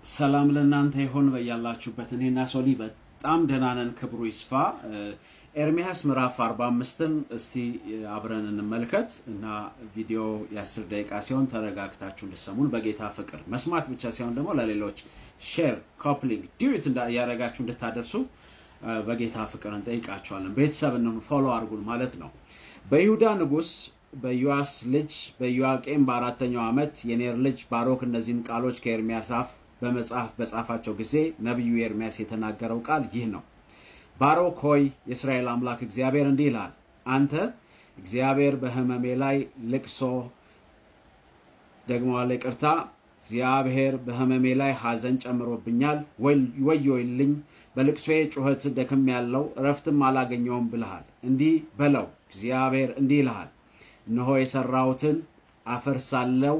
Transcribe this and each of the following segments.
ሰላም ለእናንተ ይሁን በያላችሁበት። እኔና ሶሊ በጣም ደህና ነን፣ ክብሩ ይስፋ። ኤርሚያስ ምዕራፍ 45ን እስቲ አብረን እንመልከት እና ቪዲዮ የ10 ደቂቃ ሲሆን ተረጋግታችሁ እንድሰሙን በጌታ ፍቅር መስማት ብቻ ሳይሆን ደግሞ ለሌሎች share፣ copy link፣ duet እያደረጋችሁ እንድታደርሱ በጌታ ፍቅር እንጠይቃችኋለን። ቤተሰብ እንሁን፣ follow አድርጉን ማለት ነው። በይሁዳ ንጉሥ በኢዮአስ ልጅ በኢዮአቄም በአራተኛው ዓመት የኔር ልጅ ባሮክ እነዚህን ቃሎች ከኤርሚያስ አፍ በመጽሐፍ በጻፋቸው ጊዜ ነቢዩ ኤርሚያስ የተናገረው ቃል ይህ ነው። ባሮክ ሆይ፣ የእስራኤል አምላክ እግዚአብሔር እንዲህ ይልሃል፣ አንተ እግዚአብሔር በሕመሜ ላይ ልቅሶ ደግሞ አለ፣ ይቅርታ፣ እግዚአብሔር በሕመሜ ላይ ሐዘን ጨምሮብኛል፣ ወዮልኝ፣ በልቅሶዬ ጩኸት ደክሜያለሁ፣ እረፍትም አላገኘሁም ብለሃል። እንዲህ በለው፣ እግዚአብሔር እንዲህ ይልሃል፣ እነሆ የሠራሁትን አፈርሳለሁ፣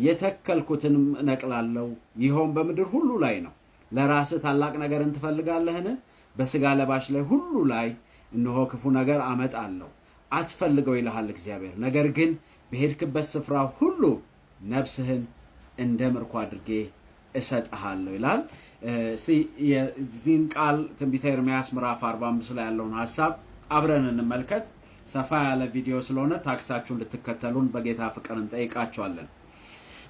የተከልኩትንም እነቅላለሁ፣ ይኸውም በምድር ሁሉ ላይ ነው። ለራስህ ታላቅ ነገርን ትፈልጋለህን? በሥጋ ለባሽ ላይ ሁሉ ላይ እነሆ ክፉ ነገር አመጣለሁ፣ አትፈልገው ይልሃል እግዚአብሔር። ነገር ግን በሄድክበት ስፍራ ሁሉ ነፍስህን እንደ ምርኮ አድርጌ እሰጥሃለሁ ይላል። እስቲ የዚህን ቃል ትንቢተ ኤርምያስ ምዕራፍ 45 ላይ ያለውን ሀሳብ አብረን እንመልከት። ሰፋ ያለ ቪዲዮ ስለሆነ ታክሳችሁ እንድትከተሉን በጌታ ፍቅር እንጠይቃችኋለን።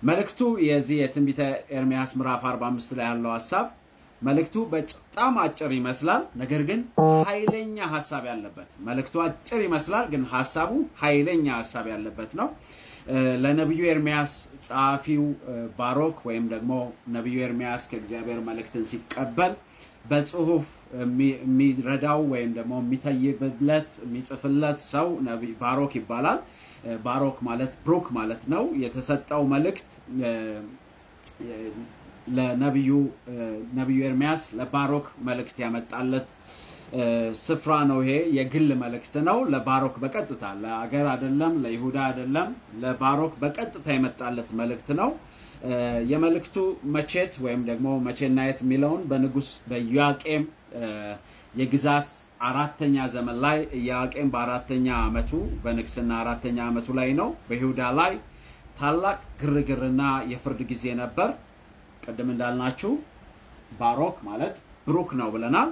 መልእክቱ የዚህ የትንቢተ ኤርምያስ ምዕራፍ 45 ላይ ያለው ሀሳብ መልእክቱ በጣም አጭር ይመስላል፣ ነገር ግን ኃይለኛ ሀሳብ ያለበት፣ መልእክቱ አጭር ይመስላል፣ ግን ሀሳቡ ኃይለኛ ሀሳብ ያለበት ነው። ለነቢዩ ኤርምያስ ጸሐፊው ባሮክ ወይም ደግሞ ነቢዩ ኤርምያስ ከእግዚአብሔር መልእክትን ሲቀበል በጽሁፍ የሚረዳው ወይም ደግሞ የሚተይብለት፣ የሚጽፍለት ሰው ባሮክ ይባላል። ባሮክ ማለት ብሩክ ማለት ነው። የተሰጠው መልእክት ለነቢዩ ነቢዩ ኤርሚያስ ለባሮክ መልእክት ያመጣለት ስፍራ ነው። ይሄ የግል መልእክት ነው። ለባሮክ በቀጥታ፣ ለአገር አይደለም፣ ለይሁዳ አይደለም፣ ለባሮክ በቀጥታ የመጣለት መልእክት ነው። የመልእክቱ መቼት ወይም ደግሞ መቼና የት የሚለውን በንጉስ በኢዮአቄም የግዛት አራተኛ ዘመን ላይ፣ ኢዮአቄም በአራተኛ ዓመቱ፣ በንግስና አራተኛ ዓመቱ ላይ ነው። በይሁዳ ላይ ታላቅ ግርግርና የፍርድ ጊዜ ነበር። ቅድም እንዳልናችሁ ባሮክ ማለት ብሩክ ነው ብለናል።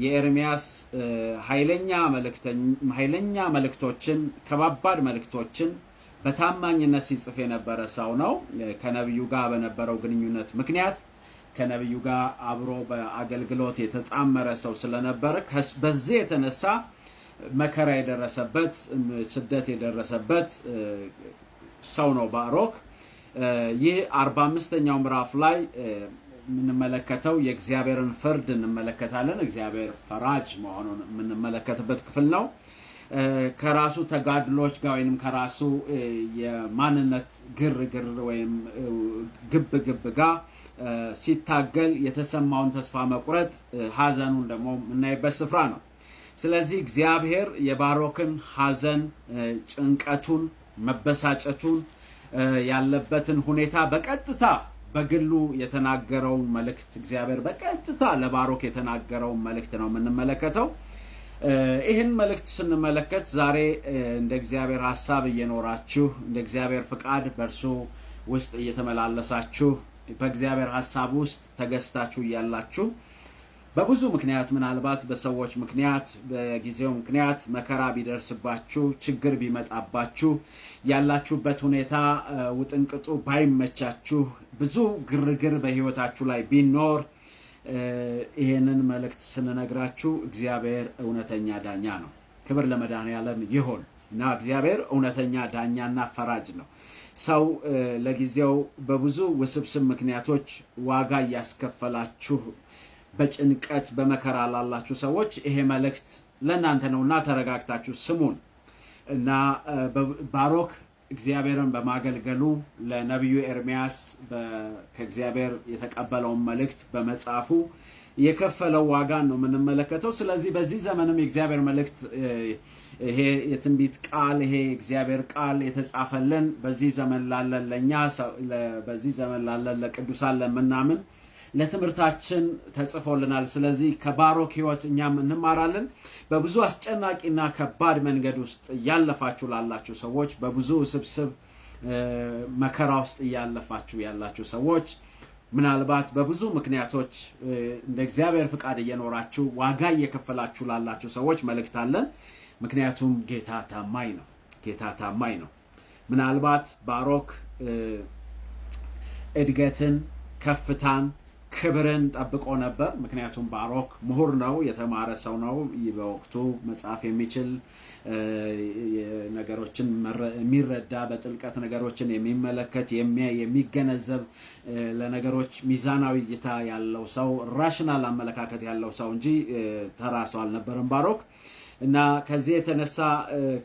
የኤርሚያስ ኃይለኛ መልእክቶችን፣ ከባባድ መልእክቶችን በታማኝነት ሲጽፍ የነበረ ሰው ነው። ከነቢዩ ጋር በነበረው ግንኙነት ምክንያት ከነቢዩ ጋር አብሮ በአገልግሎት የተጣመረ ሰው ስለነበረ በዚህ የተነሳ መከራ የደረሰበት፣ ስደት የደረሰበት ሰው ነው ባሮክ። ይህ 45ኛው ምዕራፍ ላይ የምንመለከተው የእግዚአብሔርን ፍርድ እንመለከታለን። እግዚአብሔር ፈራጅ መሆኑን የምንመለከትበት ክፍል ነው። ከራሱ ተጋድሎች ጋር ወይም ከራሱ የማንነት ግርግር ወይም ግብ ግብ ጋር ሲታገል የተሰማውን ተስፋ መቁረጥ፣ ሀዘኑን ደግሞ የምናይበት ስፍራ ነው። ስለዚህ እግዚአብሔር የባሮክን ሀዘን፣ ጭንቀቱን፣ መበሳጨቱን፣ ያለበትን ሁኔታ በቀጥታ በግሉ የተናገረውን መልእክት፣ እግዚአብሔር በቀጥታ ለባሮክ የተናገረውን መልእክት ነው የምንመለከተው። ይህን መልእክት ስንመለከት ዛሬ እንደ እግዚአብሔር ሀሳብ እየኖራችሁ፣ እንደ እግዚአብሔር ፍቃድ በእርሱ ውስጥ እየተመላለሳችሁ፣ በእግዚአብሔር ሀሳብ ውስጥ ተገዝታችሁ እያላችሁ በብዙ ምክንያት፣ ምናልባት በሰዎች ምክንያት፣ በጊዜው ምክንያት መከራ ቢደርስባችሁ፣ ችግር ቢመጣባችሁ፣ ያላችሁበት ሁኔታ ውጥንቅጡ ባይመቻችሁ፣ ብዙ ግርግር በህይወታችሁ ላይ ቢኖር ይሄንን መልእክት ስንነግራችሁ እግዚአብሔር እውነተኛ ዳኛ ነው። ክብር ለመድኃኔዓለም ይሁን እና እግዚአብሔር እውነተኛ ዳኛና ፈራጅ ነው። ሰው ለጊዜው በብዙ ውስብስብ ምክንያቶች ዋጋ እያስከፈላችሁ በጭንቀት በመከራ ላላችሁ ሰዎች ይሄ መልእክት ለእናንተ ነውና ተረጋግታችሁ ስሙን። እና ባሮክ እግዚአብሔርን በማገልገሉ ለነቢዩ ኤርሚያስ ከእግዚአብሔር የተቀበለውን መልእክት በመጻፉ የከፈለው ዋጋን ነው የምንመለከተው። ስለዚህ በዚህ ዘመንም የእግዚአብሔር መልእክት፣ ይሄ የትንቢት ቃል፣ ይሄ የእግዚአብሔር ቃል የተጻፈልን በዚህ ዘመን ላለን ለእኛ፣ በዚህ ዘመን ላለን ለቅዱሳን፣ ለምናምን ለትምህርታችን ተጽፎልናል። ስለዚህ ከባሮክ ሕይወት እኛም እንማራለን። በብዙ አስጨናቂና ከባድ መንገድ ውስጥ እያለፋችሁ ላላችሁ ሰዎች፣ በብዙ ውስብስብ መከራ ውስጥ እያለፋችሁ ያላችሁ ሰዎች ምናልባት በብዙ ምክንያቶች እንደ እግዚአብሔር ፍቃድ እየኖራችሁ ዋጋ እየከፈላችሁ ላላችሁ ሰዎች መልእክት አለን። ምክንያቱም ጌታ ታማኝ ነው። ጌታ ታማኝ ነው። ምናልባት ባሮክ እድገትን፣ ከፍታን፣ ክብርን ጠብቆ ነበር። ምክንያቱም ባሮክ ምሁር ነው፣ የተማረ ሰው ነው። በወቅቱ መጻፍ የሚችል፣ ነገሮችን የሚረዳ፣ በጥልቀት ነገሮችን የሚመለከት፣ የሚያይ፣ የሚገነዘብ፣ ለነገሮች ሚዛናዊ እይታ ያለው ሰው፣ rational አመለካከት ያለው ሰው እንጂ ተራ ሰው አልነበረም ባሮክ። እና ከዚህ የተነሳ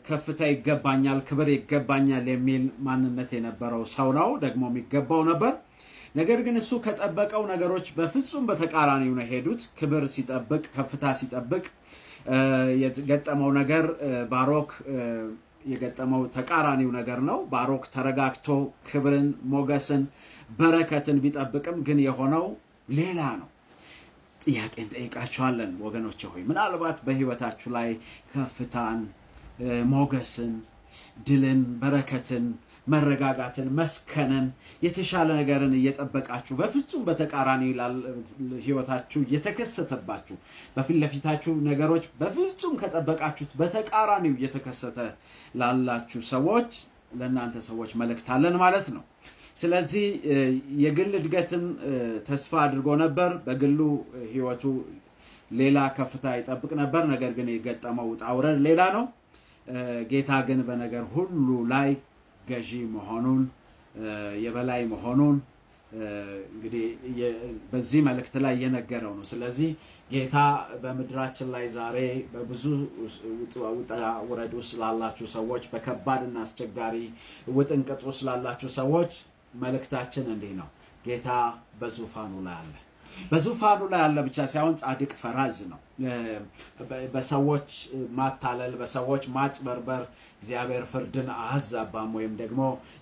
ከፍታ ይገባኛል፣ ክብር ይገባኛል የሚል ማንነት የነበረው ሰው ነው። ደግሞ የሚገባው ነበር። ነገር ግን እሱ ከጠበቀው ነገሮች በፍጹም በተቃራኒው ነው የሄዱት። ክብር ሲጠብቅ፣ ከፍታ ሲጠብቅ የገጠመው ነገር ባሮክ የገጠመው ተቃራኒው ነገር ነው። ባሮክ ተረጋግቶ ክብርን፣ ሞገስን፣ በረከትን ቢጠብቅም ግን የሆነው ሌላ ነው። ጥያቄ እንጠይቃችኋለን ወገኖቼ ሆይ፣ ምናልባት በሕይወታችሁ ላይ ከፍታን፣ ሞገስን፣ ድልን፣ በረከትን፣ መረጋጋትን፣ መስከንን፣ የተሻለ ነገርን እየጠበቃችሁ በፍጹም በተቃራኒ ሕይወታችሁ እየተከሰተባችሁ፣ በፊት ለፊታችሁ ነገሮች በፍጹም ከጠበቃችሁት በተቃራኒው እየተከሰተ ላላችሁ ሰዎች፣ ለእናንተ ሰዎች መልእክት አለን ማለት ነው። ስለዚህ የግል እድገትን ተስፋ አድርጎ ነበር። በግሉ ሕይወቱ ሌላ ከፍታ ይጠብቅ ነበር። ነገር ግን የገጠመው ውጣ ውረድ ሌላ ነው። ጌታ ግን በነገር ሁሉ ላይ ገዢ መሆኑን፣ የበላይ መሆኑን እንግዲህ በዚህ መልእክት ላይ እየነገረው ነው። ስለዚህ ጌታ በምድራችን ላይ ዛሬ በብዙ ውጣ ውረድ ውስጥ ላላችሁ ሰዎች፣ በከባድና አስቸጋሪ ውጥንቅጥ ውስጥ ላላችሁ ሰዎች መልእክታችን እንዲህ ነው። ጌታ በዙፋኑ ላይ አለ። በዙፋኑ ላይ ያለ ብቻ ሳይሆን ጻድቅ ፈራጅ ነው። በሰዎች ማታለል፣ በሰዎች ማጭበርበር እግዚአብሔር ፍርድን አያዛባም፣ ወይም ደግሞ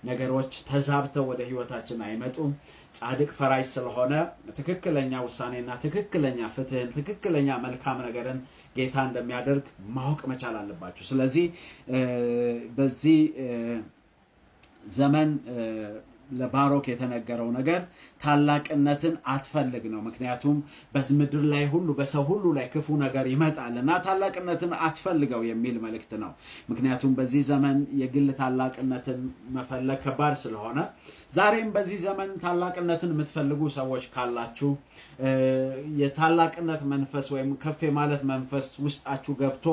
ነገሮች ተዛብተው ወደ ሕይወታችን አይመጡም። ጻድቅ ፈራጅ ስለሆነ ትክክለኛ ውሳኔና ትክክለኛ ፍትህን፣ ትክክለኛ መልካም ነገርን ጌታ እንደሚያደርግ ማወቅ መቻል አለባችሁ። ስለዚህ በዚህ ዘመን ለባሮክ የተነገረው ነገር ታላቅነትን አትፈልግ ነው። ምክንያቱም በምድር ላይ ሁሉ በሰው ሁሉ ላይ ክፉ ነገር ይመጣል እና ታላቅነትን አትፈልገው የሚል መልእክት ነው። ምክንያቱም በዚህ ዘመን የግል ታላቅነትን መፈለግ ከባድ ስለሆነ፣ ዛሬም በዚህ ዘመን ታላቅነትን የምትፈልጉ ሰዎች ካላችሁ፣ የታላቅነት መንፈስ ወይም ከፍ የማለት መንፈስ ውስጣችሁ ገብቶ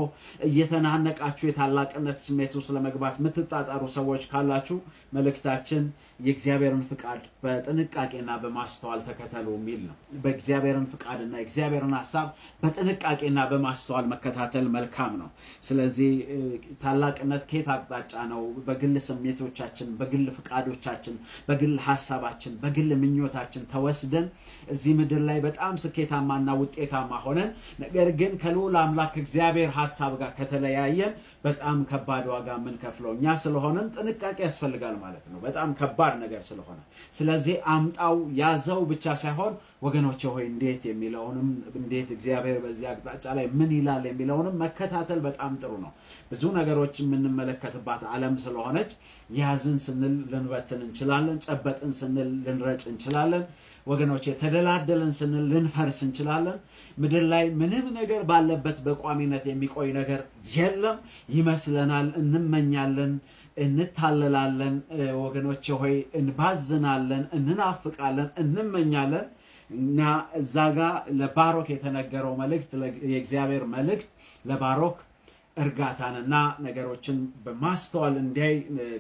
እየተናነቃችሁ የታላቅነት ስሜት ውስጥ ለመግባት የምትጣጣሩ ሰዎች ካላችሁ፣ መልእክታችን የእግዚአብሔርን ፍቃድ በጥንቃቄና በማስተዋል ተከተሉ የሚል ነው። በእግዚአብሔርን ፍቃድና የእግዚአብሔርን ሀሳብ በጥንቃቄና በማስተዋል መከታተል መልካም ነው። ስለዚህ ታላቅነት ከየት አቅጣጫ ነው? በግል ስሜቶቻችን፣ በግል ፍቃዶቻችን፣ በግል ሀሳባችን፣ በግል ምኞታችን ተወስደን እዚህ ምድር ላይ በጣም ስኬታማና ውጤታማ ሆነን ነገር ግን ከልዑል አምላክ እግዚአብሔር ሀሳብ ጋር ከተለያየን በጣም ከባድ ዋጋ የምንከፍለው እኛ ስለሆነን ጥንቃቄ ያስፈልጋል ማለት ነው። በጣም ከባድ ነገር ስለሆነ፣ ስለዚህ አምጣው ያዘው ብቻ ሳይሆን ወገኖቼ ሆይ፣ እንዴት የሚለውንም፣ እንዴት እግዚአብሔር በዚህ አቅጣጫ ላይ ምን ይላል የሚለውንም መከታተል በጣም ጥሩ ነው። ብዙ ነገሮች የምንመለከትባት ዓለም ስለሆነች ያዝን ስንል ልንበትን እንችላለን። ጨበጥን ስንል ልንረጭ እንችላለን። ወገኖቼ፣ ተደላደልን ስንል ልንፈርስ እንችላለን። ምድር ላይ ምንም ነገር ባለበት በቋሚነት የሚቆይ ነገር የለም። ይመስለናል፣ እንመኛለን፣ እንታለላለን። ወገኖቼ ሆይ፣ እንባዝናለን፣ እንናፍቃለን፣ እንመኛለን። እና እዛ ጋ ለባሮክ የተነገረው መልእክት፣ የእግዚአብሔር መልእክት ለባሮክ እርጋታንና ነገሮችን በማስተዋል እንዲያይ፣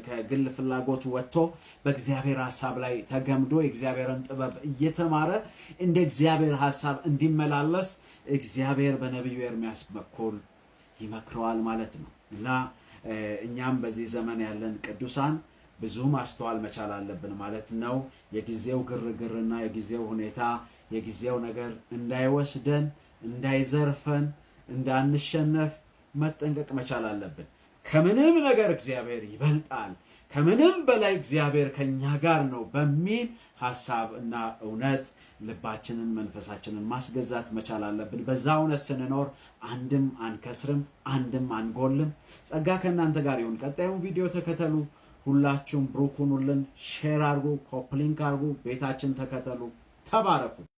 ከግል ፍላጎቱ ወጥቶ በእግዚአብሔር ሀሳብ ላይ ተገምዶ የእግዚአብሔርን ጥበብ እየተማረ እንደ እግዚአብሔር ሀሳብ እንዲመላለስ እግዚአብሔር በነቢዩ ኤርሚያስ በኩል ይመክረዋል ማለት ነው። እና እኛም በዚህ ዘመን ያለን ቅዱሳን ብዙ ማስተዋል መቻል አለብን ማለት ነው። የጊዜው ግርግርና የጊዜው ሁኔታ፣ የጊዜው ነገር እንዳይወስደን፣ እንዳይዘርፈን፣ እንዳንሸነፍ መጠንቀቅ መቻል አለብን። ከምንም ነገር እግዚአብሔር ይበልጣል፣ ከምንም በላይ እግዚአብሔር ከኛ ጋር ነው በሚል ሀሳብ እና እውነት ልባችንን መንፈሳችንን ማስገዛት መቻል አለብን። በዛ እውነት ስንኖር አንድም አንከስርም፣ አንድም አንጎልም። ጸጋ ከእናንተ ጋር ይሁን። ቀጣዩን ቪዲዮ ተከተሉ። ሁላችሁም ብሩክ ሁኑልን። Share አድርጉ፣ copy link አድርጉ፣ ቤታችን ተከተሉ። ተባረኩ።